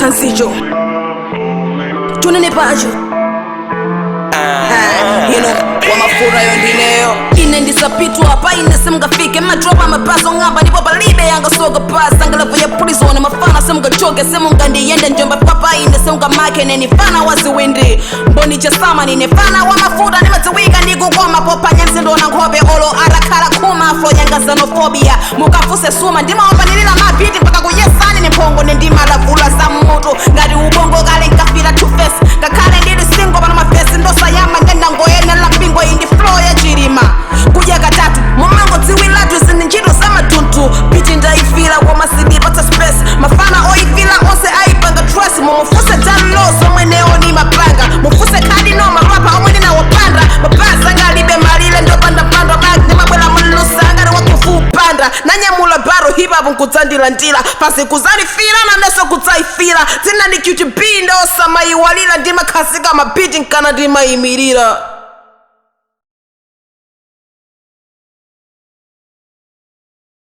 Thanzicho Chonenepacho. Wamafurayo ndineyo ine ndisapitwa pa ine simungafike madropa mapaso ng'amba ndipo palibe yangasoka pasi angalavu ya prison mafana simungachoke simungandiyende njomba papa ine simungamake nenifana waziwindi mboni chasama ninefana wa mafuta ndimadziwika ndikukoma popanya msindona nkhope olo atakhala khuma afro yanga xenophobia mukafuse suma ndimaopanilira mabiti mpaka kuyesani nimphongo nendimalavula za mutu ngati ubongo kale nkafira two face ngakhale ndili single pano mafesi ndosayama ndendangoyenera mpingo iyi ndi flow ya chilima kudya katatu mumango dziwilatu zini ntchito za matunthu biti ndayifira koma sindipatsa space mafana oyifira onse ayipanga trust mumufuse danlo zomwe neoni mapanga mufuse khadi no marapa omwe ndinawopanda mabasa angalibe malire ndopanda mpando mak ndimabwera mulusa ngati wakufupanda nanyamula baro hip hop nkudzandilandira pasi kuzalifira nanenso kudzayifira dzina ndi QTB ndosamayiwalira ndimakhazika mabiti nkana ndimayimirira.